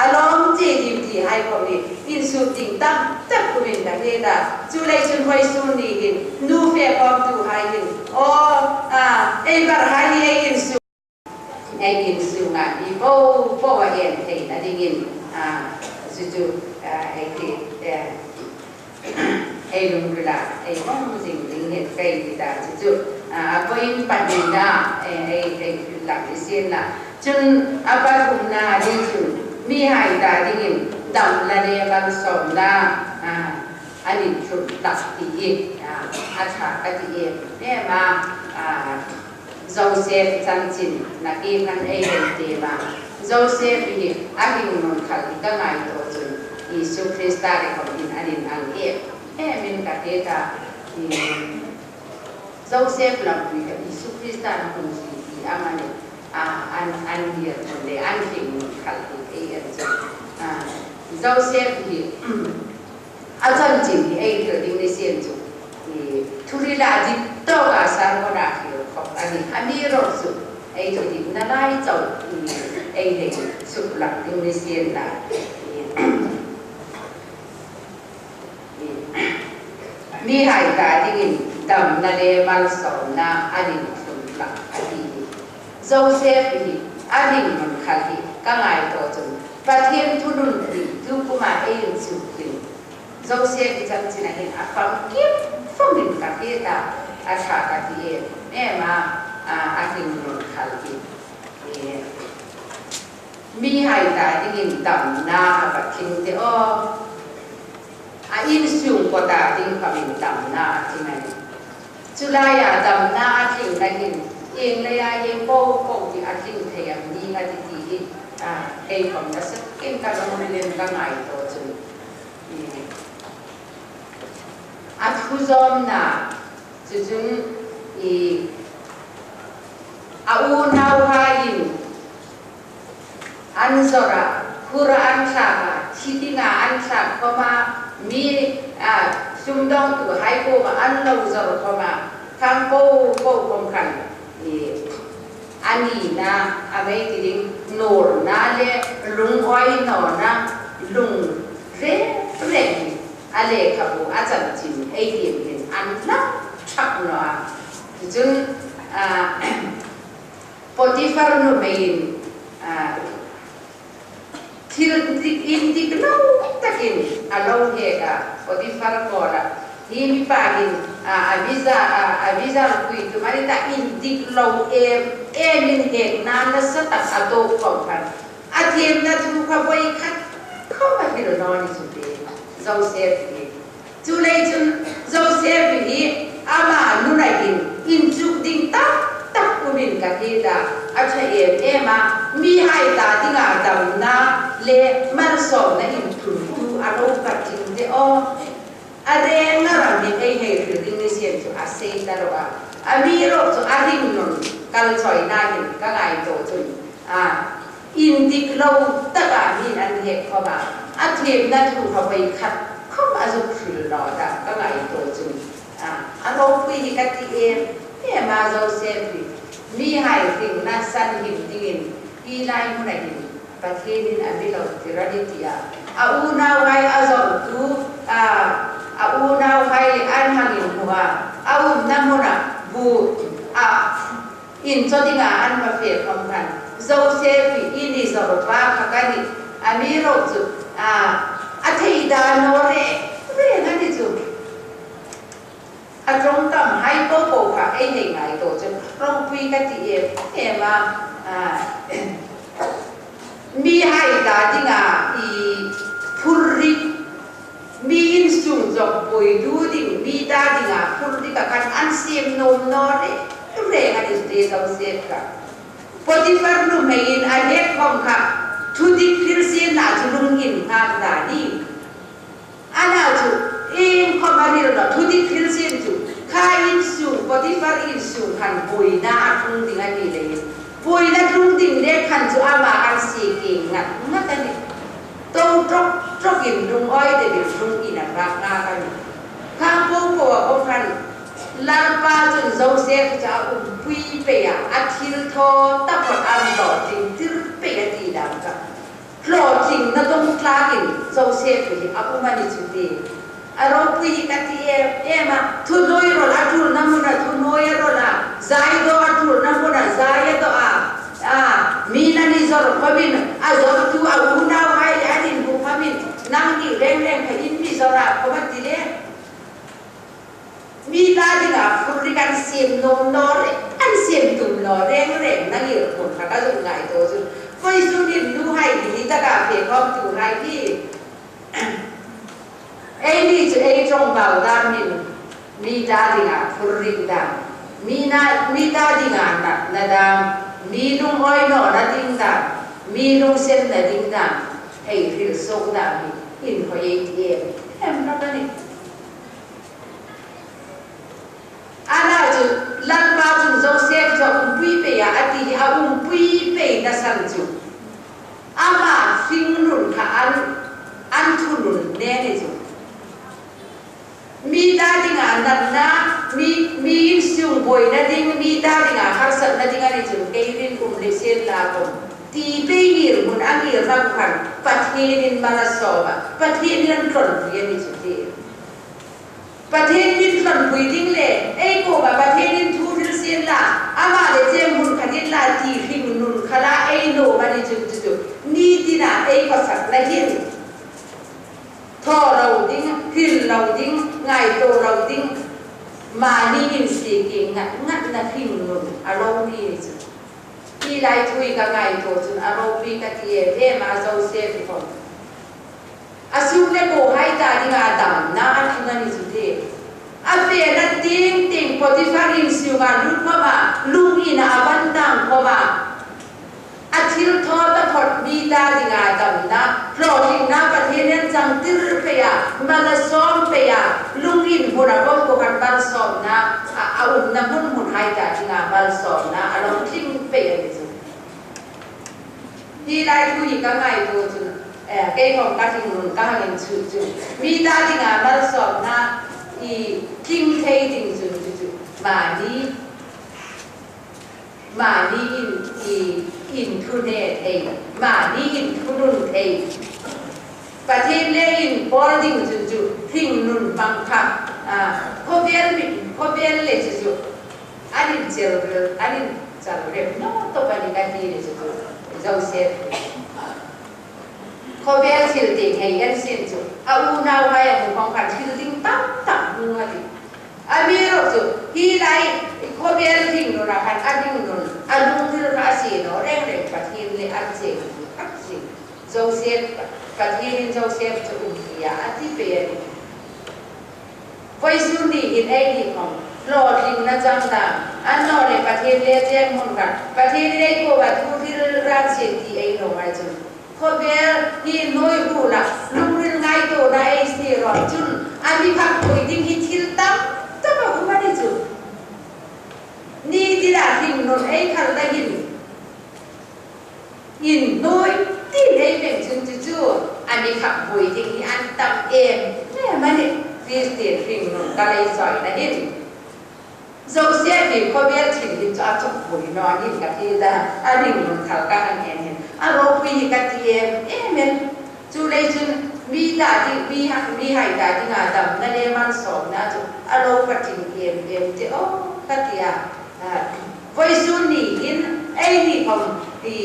a lawm chie ding ti hai khom hi insut ding tam tak kumin ka hriet a. Chuleiin chun vawisun ni hin, nu fe khawmtuhai hin, aw, a, ei varhai hi ei insut, ei insut a, i po po a en theina dingin, a, chu chu, a, ei ti, e, ei lungrila, ei hmang zing ding hi ka ti ta chu chu, a, a point pahnina, e, ei, ei lang ni sien la. Chun a pathumna ding chun, mihai ta dingin damna le malsawmna, a, an inthlun hlak ti hi, a, a ṭha ka ti em em a, a, Joseph chanchin nakie khan ei hei ti ma. Joseph hi a hringnun khal hi ka ngaituo chun Isu Krista le khawmin an inang em em in ka hriet a. I, Joseph lampui kha Isu Krista-n a hung hril ti amanih, a, an, an hnial chun le an hringnun khal hi ei en chun, a, Joseph hi, a chanchin hi ei hril ding ni sien chu, i, thuhrila dit tawka sermon-a hril khop a nih. Amiruokchu ei thuditna lai chau, i, ei hei suklang ding ni sien la. I, i, mihai ta dingin damna le malsawmna an inthlun hlak a ti hi. Joseph hi a hringnun khal hi ka ngaituo chun Pathien thunun hi tu kuoma ei inchuk hin Joseph-i chanchin a hin a famkim famin ka hriet a, a ṭha ka ti em em a, a, a hringnun khal hi. E, mihai ta dingin damna a va tling de aw. A insung po ta ding khawmin damna a tling a nih. Chu laia damna a tlingna hin, ieng leia ieng po po hi a tling thei am ni nga ti ti hi, a, ei khom nasakin ka lungrila ka ngaituo chun. I, a thu zawmna, chu chun i, a unauhaiin an zawr a, khura an thlak a, thi dinga an thlak khawma, mi, a, sumdawngtuhai kuoma an lo zawr khawma, khang po po khom khan, i, a nina, a mei ti ding, nawrna le lungawi nawna, lung reng reng a lekhabu a chanchin ei tiem hin an hla thak naw a. Chun, a, Potiphar nuhmeiin, a, thil dik, indik lo takin a lo hek a, Potiphar kuoma hi mi pa hin, a, a visa, a, a visa pui tu mani ta indik lo em em in hekna nasa tak a tuok khom khan a thiemna thu kha voi khat khom a hril naw ni chu te Joseph hi. Chuleiin chun Joseph hi ama nuna hin inchuk ding tak tak kuomin ka hriet a, a ṭha em em a, mihai ta dinga damna le malsawmna inthluntu a lo ka tling de aw. A reng a ram hi ei hei hril ding ni sien chu a sei ta lo a. Amiruokchu a hringnun kalchawina hin ka ngaituo chun, a, indik lo taka hin an hek khawma, a thiemna thu kha voi khat khom a zuk hril naw ta ka ngaituo chun, a, a ropui hi ka ti em em a. Joseph hi mihai hringna sanhim dingin hi lai hmuna hin Pathienin a mi lo tir a nih tia, a unauhai a zawrtu, a, a unauhai le an hang inhmu a, a umna hmuna bu, a, inchaw dinga an va fe khom khan, Joseph hi i ni zawr pa kha ka nih, amiruokchu, a, a thei dan naw reng reng a ni chu. A ṭawngṭaihai po po kha ei hei ngaituo chun ropui ka ti em em a, a, mihai ta dinga i phurrik, mi insung zuk buoitu ding, mi ta dinga phurrik a khan an siem nuom naw reng reng a ni chu te Joseph kha. Potiphar nuhmeiin a hek khom kha thudik hril sienla chu lunginnghat ta ni. Ana chu, iengkhom a hril naw, thudik hril sien chu, kha insung, Potiphar insung khan buoina a tlung ding a ni leiin, buoina tlung ding le khan chu ama kan sie ke ngat ngat a nih. To ṭawk ṭawkin lungawi deuin lung ina rak ngak a nih. Kha po po a khom khan Lalpa chun Joseph chu a umpui pei a, a thilthaw taphot a hlawtling tir pei a ti dam kha. Hlawtlingna dawng tlakin Joseph hi a um a ni chu ti. A ropui hi ka ti em em a, thuhnuoirawl a ṭulna hmuna thuhnuoi a rawl a, zaidaw a ṭulna hmuna zai a daw a, a, mi nani zawr khomin, a zawrtu a unauhai le an inbu khomin, nangni reng reng kha in mi zawr a khom a ti le. Mi ta dinga phurrik an siem nuom naw reng, an siem tum naw reng reng, nangni khom kha ka zuk ngaituo chu. Vawisun hin nuhai hi taka fe khawmtuhai hi. Eini chu ei ṭawngbau damin, mi ta dinga phurrik dam, mi na, mi ta dinga natna dam, mi lungawi nawna ding dam, mi lungsenna ding dam, hei hril suok dam hi inhawi ei ti em em hlak a nih. Ana chu Lalpa chun Joseph chu a umpui pei a, a ti hi a umpui peina san chu ama hringnun kha an, an thunun nen a ni chu. Mi ta dinga natna, mi, mi insung buoina ding, mi ta dinga harsatna ding a ni chun kei ring um le sien la khom ti pei ngirhmun a ngirna khan Pathienin mal a sawm a, Pathienin an tlonpui a ni chu ti. Pathienin tlonpui ding le, ei kuoma Pathienin thu hril sien la, ama le che hmun kha ding la ti hringnun kha la ei nuom a ni chu chu chu. Ni tina ei khawsakna hin thaw lo ding, hril lo ding, ngaituo lo ding, mani insiekin ngat ngatna hringnun a lo ni chu. Hi lai thu hi ka ngaituo chun a ropui ka ti em em a, Joseph hi khom. A sum le kuohai ta dinga damna a tling a ni chu ti. A fena tieng tieng Potiphar insunga lut khoma, lung ina a van tang khoma, a thilthaw taphot mi ta dinga damna, hlawtlingna Pathienin chang tir pei a, mal a sawm pei a, lung inhmuna khom kuo khan malsawmna, a, a umna hmun hmunhai ta dinga malsawmna a lo tling pei a ni chu. Hi lai thu hi ka ngaituo chun, eh, kei khom ka hringnun ka hang inchuk chu. Mi ta dinga malsawmna i tling thei ding chun chu chu. Mani, mani in, i, inthunun thei. Mani inthunun thei. Pathien le inpawl ding chun chu hringnun hmang kha. Ah, khawvel mi, khawvel le chu chu. An inchel, an inchel rem naw tawp a ni ka ti ni chu chu Joseph. Khawvel thil ding hei en sien chu. A unauhai a hmu khom khan thil ding tam tak hmu a tih. Amiruokchu, hi lai khawvel hringnuna khan a hringnun, a lungril kha a sie naw reng reng Pathien le an cheng, an cheng. Joseph, Pathienin Joseph chu um hi a, a ti pei a nih. Vawisun ni hin eini khom hlawtlingna chang ta, annawleh Pathien le cheng hmun kha, Pathienin ei kuoma thu hril ran sien ti ei lo ngai chun. Khawvel hi hnuoi huna, lungril ngaituona ei sie rawn chun, a mi khapui ding hi thil tam tak a um a ni chu. Ni tina hringnun ei khar ta hin, inhnuoi tin ei veng chun chu chu, a mi khapui ding hi an tam em em a nih. Kristien hringnun ka lei chawina hin. Joseph hi khawvel thil hi chu a chukpui naw a nih ka ti a, a hringnun khal ka hang en hin. A ropui hi ka ti em em. Chuleiin chun mi ta ding, mi ha, mihai ta dinga damna le malsawmna chu a lo ka tling em em che aw ka ti a. A, vawisun ni hin eini khom hi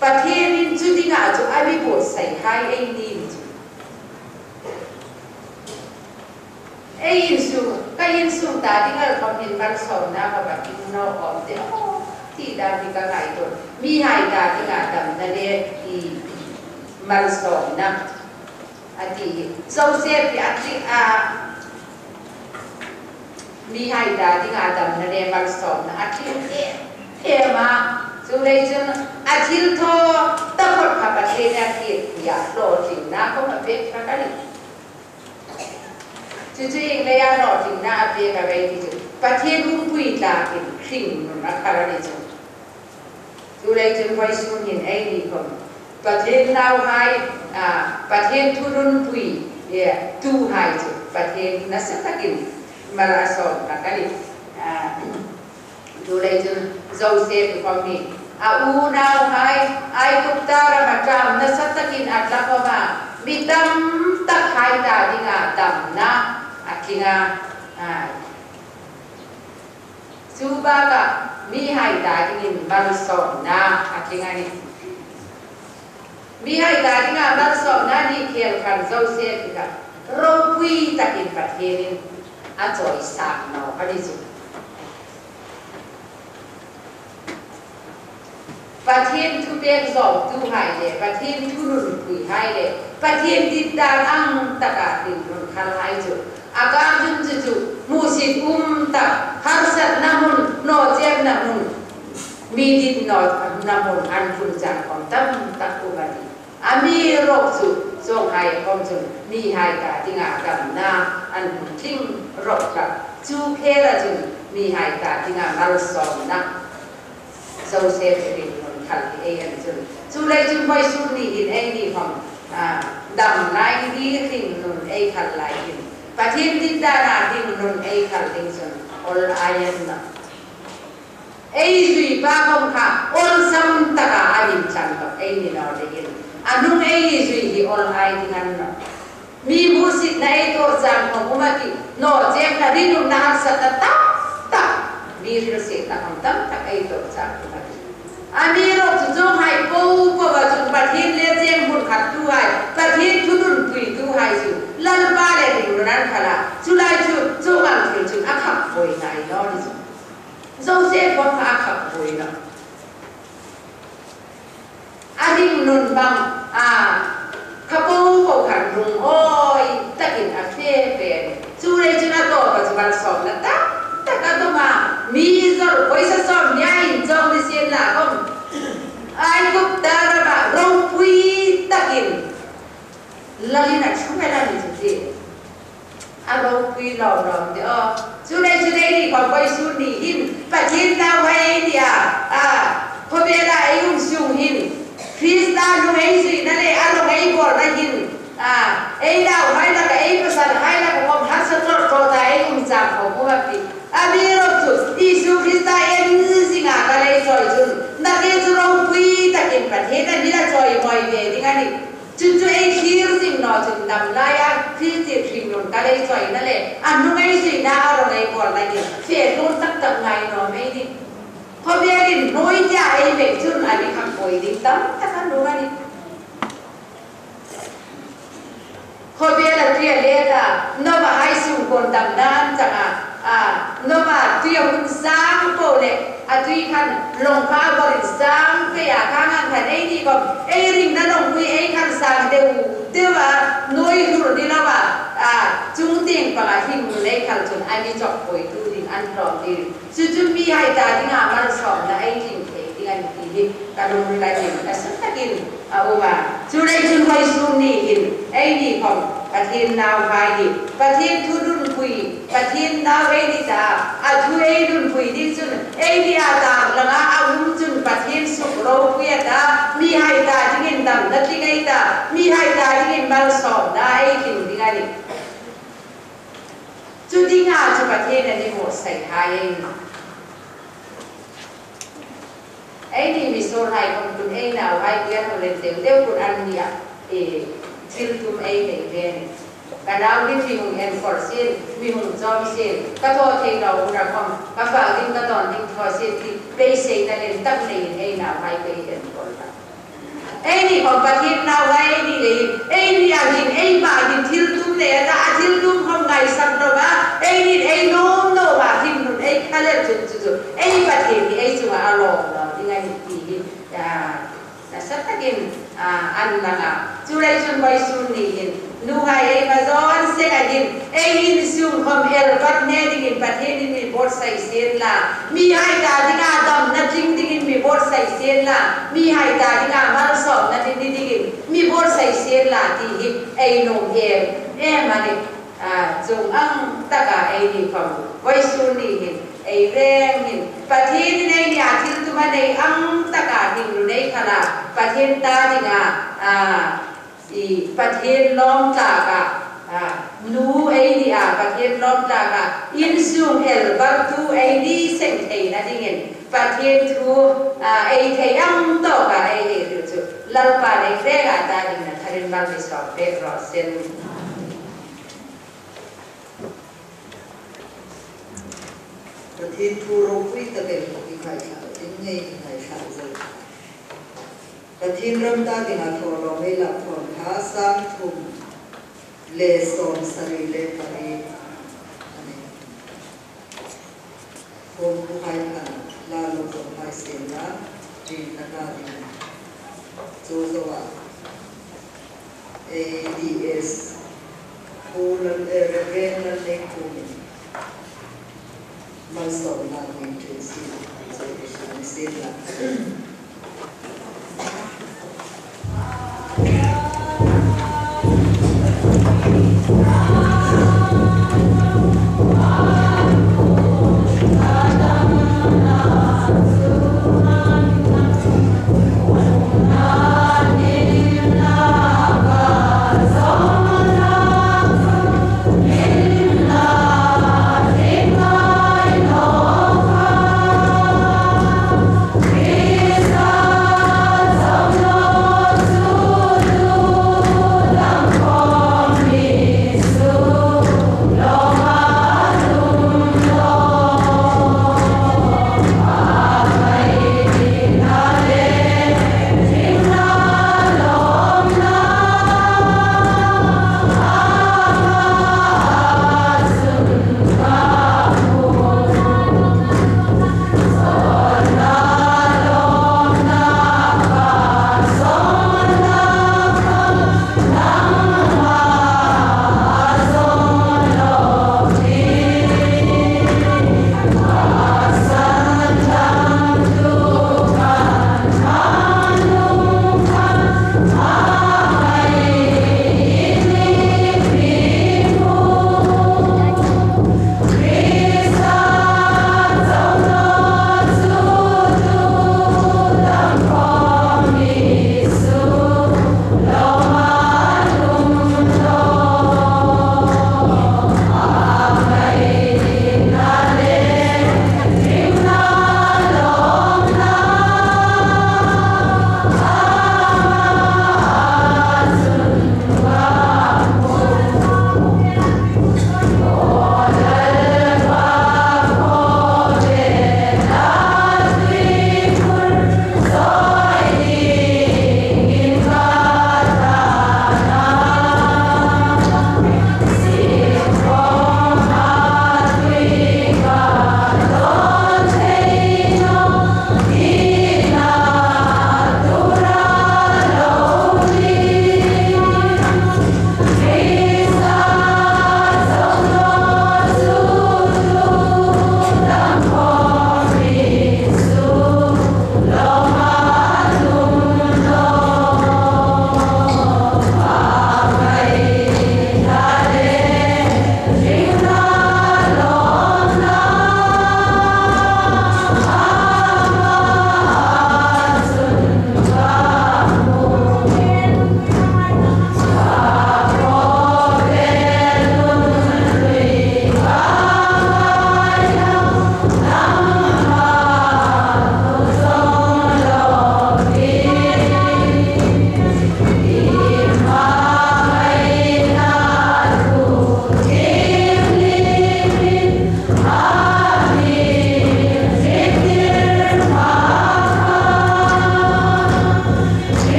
Pathienin chu dinga chu a mi buotsaihai ei ni chu. Ei insung, ka insung ta dinga khom hin malsawmna ka va tling naw awm che aw ti dan hi ka ngaituo. Mihai ta dinga damna le i malsawmna. A ti hi, Joseph hi a tling a, mihai ta dinga damna le malsawmna a tling em em a. Chuleiin chun a thilthaw taphot kha Pathienin a hrietpui a, hlawtlingna khom a pek hlak a nih. Chu chu ieng leia hlawtlingna a pek a rei ti chu, Pathien umpui tlakin hringnun a khar a ni chu. Chuleiin chun vawisun hin eini khom Pathien nauhai, a, Pathien thununpui, e, tuhai chu Pathien nasa takin mal a sawm tak a nih. A, Chuleiin chun Joseph khom hi a unauhai Aigupta rama ṭam nasa takin a tla khom a, mi tam tak hai ta dinga damna a tling a, a, chu baka mihai ta dingin malsawmna a tling a nih. Mihai ta dinga malsawmna ni khel khan Joseph hi kha ropui takin Pathienin a chawisang nawk a ni chu. Pathien thupek zawmtuhai le, Pathien thununpuihai le, Pathien ditdan ang taka hringnun khalhai chu a kar chun chu chu hmusit um tak, harsatna hmun, nawchemna hmun, mi dit nawna hmun an tlung chang khom tam tak um a nih. Amiruokchu chuonghai khom chun mihai ta dinga damna an hung tling rawp hlak. Chu khela chun mihai ta dinga malsawmna Joseph hringnun khal hi ei en chun. Chuleiin chun vawisun ni hin eini khom, a, dam lai hi hringnun ei khal lai hin, Pathien ditdana hringnun ei khal ding chun awl ei ni nawh. Ei zui pa khom kha awlsam taka a inchang tawk ei ni naw leiin, a hnung ei zui hi awl ei ding a ni nawh. Mi hmusitna ei tuor chang khom um a tih, nawchemna, rinumna, harsatna tam tak, mi hrilsietna khom tam tak ei tuor chang um a tih. Amiruokchu chuonghai popoa chun Pathien le cheng hmun khattuhai, Pathien thununpuituhai chu Lalpa le hringnun an khal a, chu lai chu chuong ang thil chun a khap buoi ngai naw ni chu. Joseph khom kha a khap buoi nawh. A hringnun bang, a, kha popo khan lungawi takin a fe pen. Chuleiin chun a tawpa chu malsawmna tak tak a dawng a. Mi zawr pawisa sawmhnia inchawk ni sien la khom, Aigupta rama ropui takin lalin a ṭhung el a ni chu ti. A ropui lawm lawm de aw. Chuleiin chun eini khom vawisun ni hin Pathien nauhai ei nia, a, khawvela ei um sung hin Krista hnung ei zuina le a rawng ei bawlna hin, a, ei nauhai laka, ei pasalhai laka khom harsa tawk tawk ta ei um chang khom um a tih. Amiruokchu Isu Krista en zinga ka lei chawi chun, nakie chu ropui takin Pathienin a chawimawi ve ding a nih. Chu chu ei thlir zing naw chun dam laia Krista hringnun ka lei chawina le a hnung ei zuina a rawng ei bawlna hi fe tluon tak tak ngai naw mei ni. Khawvelin hnuoi tia ei veng chun a ni khang buoi ding tam tak a nuom a nih. Khawvela tuia let a, Noahai sungkuon damna an chang a, a, Noah tuia hun sang po le, a tui khan lawng kha a bawrin sang pei a, khang ang khan eini khom, ei ringna lawng pui ei khan sang deu deu a, hnuoi hril ni loa, a, chungtieng panga hringnun ei khal chun a mi chawk buoitu ding an tlawm ding. Chu chu mihai ta dinga malsawmna ei tling thei ding a nih ti hi ka lungrila hin ka suk takin a um a. Chuleiin chun vawisun ni hin eini khom Pathien nauhai hi Pathien thununpui, Pathien nau ei ni ta, a thu ei nunpui ding chun eini a tang langa a um chun Pathien suk ropui a ta, mihai ta dingin damna tling ei ta, mihai ta dingin malsawmna ei tling ding a nih. Chu dinga chu Pathienin a mi buotsaihai ei nih. Eini misuolhai khom chun ei nauhai tieng hawlin deu deu khom an nia, e, thil tum ei nei ve a nih. Ka nau hi mi hung enkawl sien, mi hung chawm sien, ka thaw thei naw huna khom, ka fak ding ka dawn ding thaw sien ti beiseina lien tak neiin ei nauhai ei enkawl ta. Eini khom Pathien nauhai ei ni leiin, eini a hin, eima hin thil tum nei a ta, a thil tum khom ngaisak naw a, eini ei nuom naw a, hringnun ei khal el chun chu chu ei Pathien hi ei chunga a lawm lawm ding a nih ti hi, a, nasa takin, a, an lang a. Chuleiin chun vawisun ni hin, nuhai ei ma zawn seng a hin, ei insung khom el vat hne dingin Pathienin mi buotsai sien la, mihai ta dinga damna tling dingin mi buotsai sien la, mihai ta dinga malsawmna ni dingin mi buotsai sien la ti hi ei nuom em em a nih. A, chung ang taka ei ni khawm, vawisun ni hin, ei reng hin, Pathienin ei nia thil tum a nei ang taka hming lu nei khala, Pathien ta dinga, a, i Pathien lawm tlaka, a, nu ei nia, Pathien lawm tlaka, insung el vartu ei ni seng theina dingin, Pathien thu, a, ei thei ang tawka ei hei hril chu, Lalpan ei renga ta dingin a tharin mal mi sawm pek raw seh. Pathien thu ropui takin i ngaithla ding ngei i ngaithla zo. Pathien ram ta dinga thawlawm ei lak thawn kha sang thum le sawm sari le pariet a nih. Khawm pu hai khan la lo zo hai sien la, ri ta ta ding. Chu zo a. A D S, Pu Lal, eh, Reverend Lalleikhum, malsawmna min tin si, so, so, si la.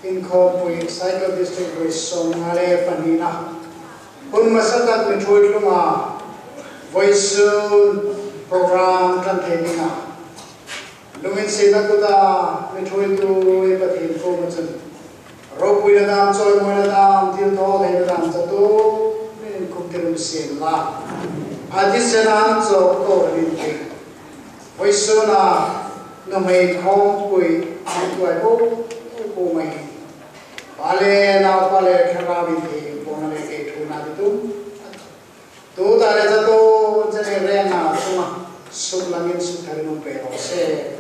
Inkhawmpui Cycle District vawi sawmnga le pahnina hun hmasa tak mi ṭhuoi tlunga vawisun program tlan thei dinga lunginsietna kuta mi ṭhuoitu ei Pathien kuoma chun ropuina dam, chawimawina dam, thilthawtheina dam chatuon min khum tir um sien la. A thisena an chawk ko rin tih. Vawisuna nuhmei khawmpui an tuai po po mai. Pa le Naupa le Thlarau Inthieng pawna le kei ṭhuoina ti tum. Tuta le chatuon chen ei renga chunga suk langin suk tharin um pei raw se.